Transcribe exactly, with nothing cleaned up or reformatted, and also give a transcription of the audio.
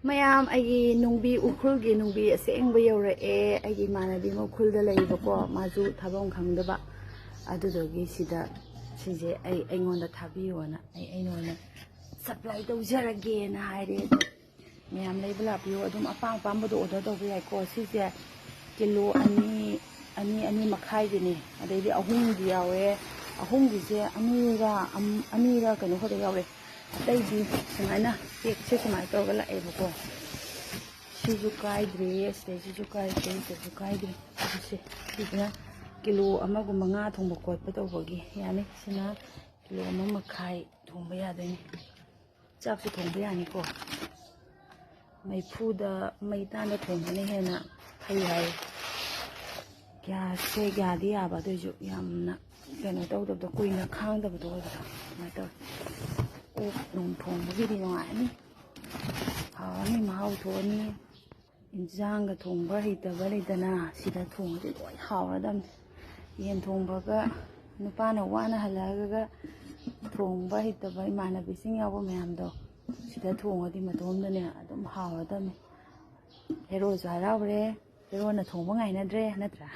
ꯃꯌꯥꯝ, ꯑꯩꯒꯤ ꯅꯨꯡꯕꯤ, ꯎꯈ꯭ꯔꯨꯜꯒꯤ ꯅꯨꯡꯕꯤ ꯑꯁꯦꯡꯕ ꯌꯧꯔꯛꯑꯦ꯫ ꯑꯩꯒꯤ ꯏꯃꯥꯟꯅꯕꯤ ꯑꯃ ꯎꯈ꯭ꯔꯨꯜꯗ ꯂꯩꯕꯀꯣ, ꯃꯥꯁꯨ ꯊꯥꯐꯝ ꯈꯪꯗꯕ, ꯑꯗꯨꯗꯨꯒꯤ ꯁꯤꯗ ꯁꯤꯁꯦ ꯑꯩ, ꯑꯩꯉꯣꯟꯗ ꯊꯥꯕꯤꯌꯣꯅ, ꯑꯩ, ꯑꯩꯅ ꯑꯣꯏꯅ ꯁꯄ꯭ꯂꯥꯏ ꯇꯧꯖꯔꯒꯦꯅ ꯍꯥꯏꯔꯦ꯫ ꯑꯗꯣ ꯃꯌꯥꯝ ꯂꯩꯕ ꯂꯥꯛꯄꯤꯌꯣ꯫ ꯑꯗꯨꯝ ꯑꯄꯥꯝ ꯑꯄꯥꯝꯕꯗꯣ ꯑꯣꯔꯗꯔ ꯇꯧꯕ ꯌꯥꯏꯀꯣ꯫ ꯁꯤꯁꯦ ꯀꯤꯂꯣ ꯑꯅꯤ, ꯑꯅꯤ, ꯑꯅꯤ ꯃꯈꯥꯏꯒꯤꯅꯤ꯫ ꯑꯗꯩꯗꯤ ꯑꯍꯨꯝꯒꯤ ꯌꯥꯎꯋꯦ꯫ ꯑꯍꯨꯝꯒꯤꯁꯦ ꯑꯅꯤꯔ, ꯑꯝ-, ꯑꯅꯤꯔ ꯀꯩꯅꯣ ꯈꯛꯇ ꯌꯥꯎꯔꯦ꯫ ꯑꯇꯩꯗꯤ ꯁꯨꯃꯥꯏꯅ ꯄꯦꯛꯁꯦ ꯁꯨꯃꯥꯏꯅ ꯇꯧꯔꯒ ꯂꯥꯛꯑꯦꯕꯀꯣ꯫ ꯁꯤꯁꯨ ꯀꯥꯏꯗ꯭ꯔꯦ, ꯁꯤꯗꯩꯁꯤꯁꯨ ꯀꯥꯏꯗ꯭ꯔꯦ, ꯁꯤꯗꯩꯁꯨ ꯀꯥꯏꯗ꯭ꯔꯦ꯫ ꯁꯤꯁꯦ, ꯁꯤꯁꯤꯅ ꯀꯤꯂꯣ ꯑꯃꯒꯨꯝꯕ ꯉꯥ ꯊꯣꯡꯕ ꯈꯣꯠꯄ ꯇꯧꯕꯒꯤ ꯌꯥꯅꯤ꯫ ꯁꯤꯅ ꯀꯤꯂꯣ ꯑꯃ ꯃꯈꯥꯏ ꯊꯣꯡꯕ ꯌꯥꯗꯣꯏꯅꯤ꯫ ꯆꯥꯛꯁꯨ ꯊꯣꯡꯕ ꯌꯥꯅꯤꯀꯣ꯫ ꯃꯩꯐꯨꯗ, ꯃꯩꯇꯥꯟꯗ ꯊꯣꯡꯕꯅ ꯍꯦꯟꯅ ꯐꯩ ꯍꯥꯏ꯫ ꯒ꯭ꯌꯥꯁꯁꯦ ꯌꯥꯗꯤ ꯌꯥꯕ, ꯑꯗꯨꯏꯁꯨ ꯌꯥꯝꯅ ꯀꯩꯅꯣ ꯇꯧꯗꯕꯗꯣ, ꯀꯨꯏꯅ ꯈꯥꯡꯗꯕꯗꯣ ꯑꯣꯏꯕꯗꯣ ꯑꯗꯨꯃꯥꯏꯅ ꯇꯧꯋꯦ꯫ ꯑꯣꯛ ꯅꯨꯡ ꯊꯣꯡꯕꯒꯤꯗꯤ ꯅꯨꯡꯉꯥꯏꯔꯅꯤ, ꯍꯥꯎꯔꯅꯤ, ꯃꯍꯥꯎ ꯊꯣꯛꯑꯅꯤ꯫ ꯏꯟꯁꯥꯡꯒ ꯊꯣꯡꯕ ꯍꯩꯇꯕ ꯂꯩꯗꯅ, ꯁꯤꯗ ꯊꯣꯡꯉꯗꯤ ꯂꯣꯏ ꯍꯥꯎꯔꯗꯕꯅꯤ꯫ ꯌꯦꯟ ꯊꯣꯡꯕꯒ, ꯅꯨꯄꯥꯅ ꯋꯥꯅ ꯍꯜꯂꯛꯑꯒ ꯊꯣꯡꯕ ꯍꯩꯇꯕ ꯏꯃꯥꯟꯅꯕꯤꯁꯤꯡ ꯌꯥꯎꯕ ꯃꯌꯥꯝꯗꯣ, ꯁꯤꯗ ꯊꯣꯡꯉꯗꯤ ꯃꯇꯣꯝꯗꯅꯦ ꯑꯗꯨꯝ ꯍꯥꯎꯔꯗꯕꯅꯤ꯫ ꯍꯦꯔꯣꯁꯨ ꯍꯔꯥꯎꯔꯦ, ꯍꯦꯔꯣꯅ ꯊꯣꯡꯕ ꯉꯥꯏꯅꯗ꯭ꯔꯦ, ꯅꯠꯇ꯭ꯔꯥ?